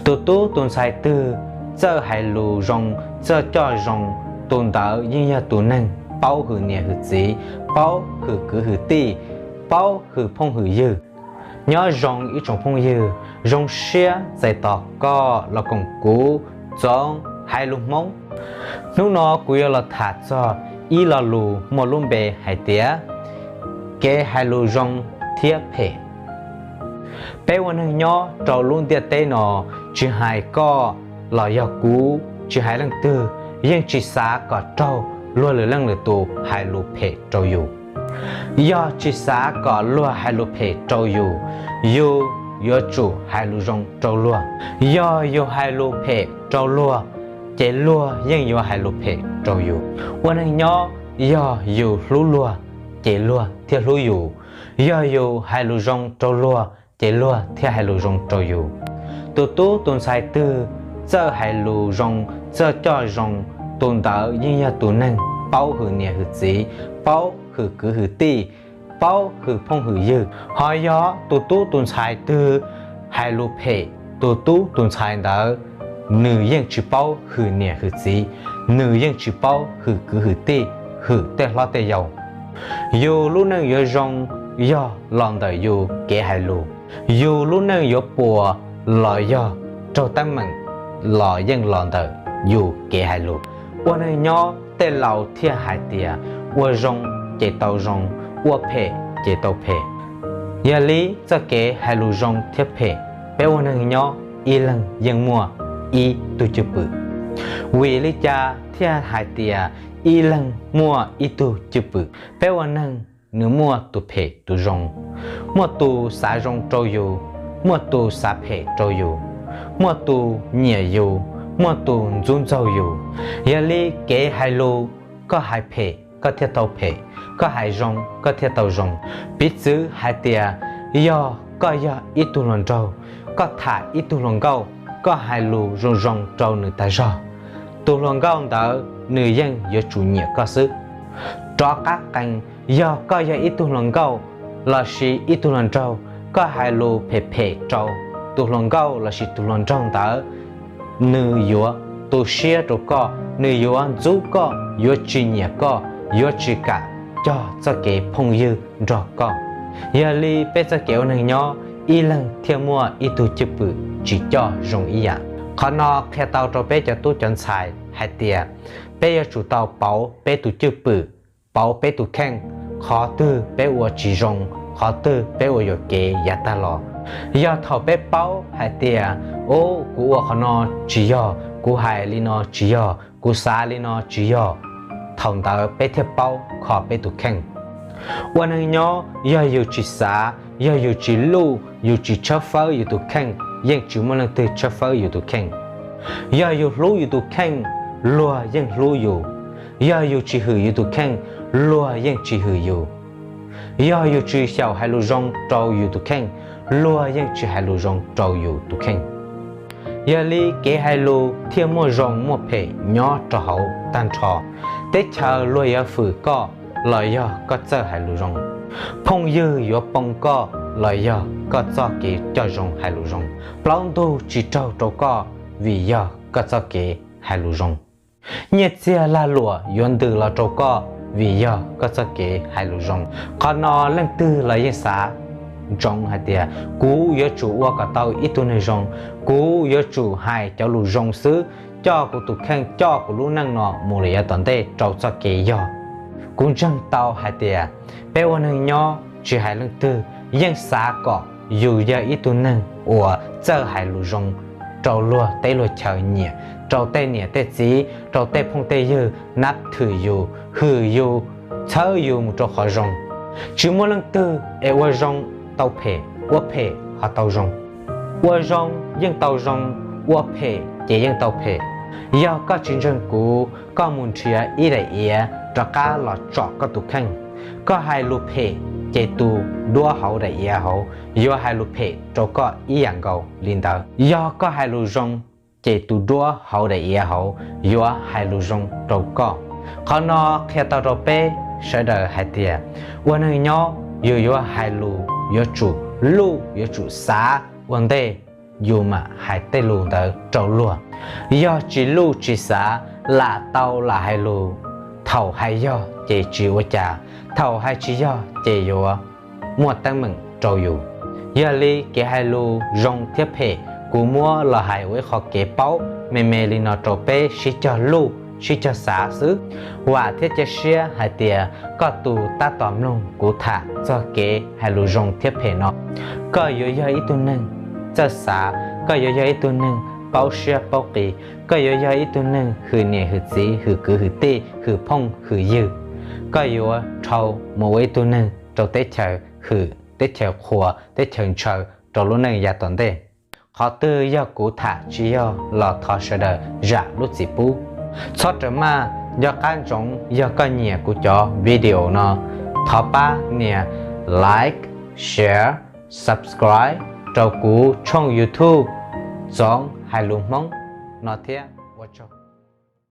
Tus tub tus ntxhais twg txawj hais lus zoo, txawj coj zoo, tus ntawd yeej yog tus neeg paub hwm niam hwm txiv, paub hwm kwv hwm tij, paub hwm phooj hwm ywg. Nyob zoo ib tsoom phooj ywg, zoo siab txais tos koj los koom kuv Txoov hais lus Hmoob. Hnub no kuv yuav los tham txog ib lo lus muaj lub npe hais tias kev hais lus zoo thiab phem. Peb ua neeg nyob rau lub ntiaj teb no, tsis hais koj los yog kuv, tsis hais leej twg, yeej tsis xav kom raug luag lwm leej lwm tus hais lus phem rau yus. Yog tsis xav kom luag hais lus phem rau yus, yus yuav tsum hais lus zoo rau luag. Yog yus hais lus phem rau luag, ces luag yeej yuav hais lus phem rau yus. Ua neeg nyob, yog yus hlub luag, ces luag thiaj hlub yus. Yog yus hais lus zoo rau luag, ces luag thiaj hais lus zoo rau yus. Tus tub tus ntxhais twg txawj hais lus zoo, txawj coj zoo, tus ntawd yeej yog tus neeg paub hwm niam hwm txiv, paub hwm kwv hwm tij, paub hwm phooj hwm ywg. Ho yog tus tub tus ntxhais twg hais lus phem, tus tub tus ntxhais ntawd nws yeej tsis paub hwm niam hwm txiv, nws yeej tsis paub hwm kwv hwm tij, hwm tej hlob tej yau. Yus lub neej yuav zoo yog los ntawm yus kev hais lus. Yus lub neej yuav puas los yog raug teeb meem los yeej los ntawm yus kev hais lus. Ua neeg nyob tej laus thiaj hais tias ua zoo ces tau zoo, ua phem ces tau phem. Yog li txoj kev hais lus zoo thiab phem, peb ua neeg nyob ib leeg yeej muaj ib tug cwj pwm. Vim li cas thiaj hais tias ib leeg muaj ib tug cwj pwm? Peb ua neeg nws muaj tus phem tus zoo, muaj tus xav zoo rau yus, muaj tus xav phem rau yus, muaj tus nyiam yus, muaj tus ntxub ntxaug yus. Yog li kev hais lus, koj hais phem koj thiaj tau phem, koj hais zoo koj thiaj tau zoo. Piv txwv hais tias yog koj yog ib tug hluas nraug, koj tham ib tug hluas nkauj, koj hais lus zoo zoo rau nws tag zog, tus hluas nkauj ntawd nws yeej yuav tsum nyiam koj xwb. Rov qab qees, yog koj yog ib tug hluas nkauj lossis ib tug hluas nraug, koj hais lus phem phem rau tus hluas nkauj lossis tus hluas nraug ntawd, nws yuav tu siab rau koj, nws yuav ntxub koj, yuav tsis nyiam koj, yuav tsis kam cog txoj kev phooj ywg nrog koj. Yog li peb txoj kev ua neeg nyob, ib leeg thiaj muaj ib tug cwj pwm tsis coj zoo ib yam. Qhov no qhia tau rau peb cov tub cov ntxhais hais tias peb yuav tsum tau pauv peb tus cwj pwm, pauv peb tus kheej, qhov twg peb ua tsis zoo, qhov twg peb ua yuam kev yav tag los. Yog thaum peb paub hais tias, ub, kuv ua qhov no tsis yog, kuv hais li no tsis yog, kuv xav li no tsis yog, thaum ntawd peb thiaj paub kho peb tus kheej. Ua neeg nyob, yog yus tsis xav, yog yus tsis luj, yus tsis tshawb fawb yus tus kheej, yeej tsis muaj leej twg tshawb fawb yus tus kheej. Yog yus hlub yus tus kheej, luag yeej hlub yus. Yog yus tsis hwm yus tus kheej, luag yeej tsis hwm yus. Yog yus tsis xyaum hais lus zoo rau yus tus kheej, luag yeej tsis hais lus zoo rau yus tus kheej. Yog li kev hais lus thiaj muaj zoo muaj phem nyob rau hauv tag nrho. Teb chaws luag yuav fwm koj los yog koj txawj hais lus zoo. Phooj ywg yuav poob koj los yog koj txoj kev coj zoo hais lus zoo. Plaub ntug tsis raug rau koj vim yog koj txoj kev hais lus zoo. Nyiaj txiag lag luam yuav ntws los rau koj vim yog koj txoj kev hais lus zoo. Qhov no leej twg los yeej xav ntsoov hais tias kuv yuav tsum ua kom tau ib tug neeg zoo, kuv yuav tsum hais cov lus zoo xwb, coj kuv tus kheej, coj kuv lub neej no mus lawm yav tom ntej rau txoj kev yog. Kuv ntseeg tau hais tias peb ua neeg nyob tsis hais leej twg yeej xav kom yus yog ib tug neeg uas txawj hais lus zoo rau luag teb luag chaw nyiam, rau tej niam tej txiv, rau tej phooj tej ywg nab thwm yus, hwm yus, txhawb yus mus rau qhov zoo. Tsis muaj leej twg es ua zoo tau phem, ua phem ho tau zoo. Ua zoo yeej tau zoo, ua phem ces yeej tau phem. Yog koj tsis ntseeg kuv, koj mus nrhiav ib daim iav rov qab los tsom koj tus kheej. Koj hais lus phem ces tus duab hauv daim iav hauv yuav hais lus phem rau koj ib yam nkaus li ntawd. Yog koj hais lus zoo ces tus duab hauv daim iav hauv yuav hais lus zoo rau koj. Qhov no qhia tau rau peb sawv daws hais tias ua neeg nyob yus yuav hais lus yuav tsum luj, yuav tsum xav ua ntej. yus mam hais tej lus ntawd rau luag. Yog tsis luj tsis xav, lam tau lam hais lus, thaum hais yog ces tsis ua cas, thaum hais tsis yog ces yuav muaj teeb meem rau yus. Yog li kev hais lus zoo thiab phem, kuv muab los hais ua ib qho kev paub me me li no rau peb sib cog luj sib cog xav xwb. Vam thiab cia siab hais tias koj tus tab tom mloog kuv tham txog kev hais lus zoo thiab phem no, koj yuav yog ib tug neeg txawj xav, koj yuav yog ib tug neeg paub siab paub qis, koj yuav yog ib tug neeg hwm niam hwm txiv hwm kwv hwm tij hwm phooj hwm ywg. Koj yuav dhau mus ua ib tug neeg rau teb chaws hwm, teb chaws qhuas, teb chaws ntshaw rau lub neej yav tom ntej. Qhov twg yog kuv tham tsis yog los thov sawv daws zam lub txim pub. Txhob rawm maj, nco qab ntsoov yog koj nyiam kuv cov video no, thov pab nias like, share, subscribe rau kuv tshooj YouTube Txoov Hais Lus Hmoob no thiab ua tsaug.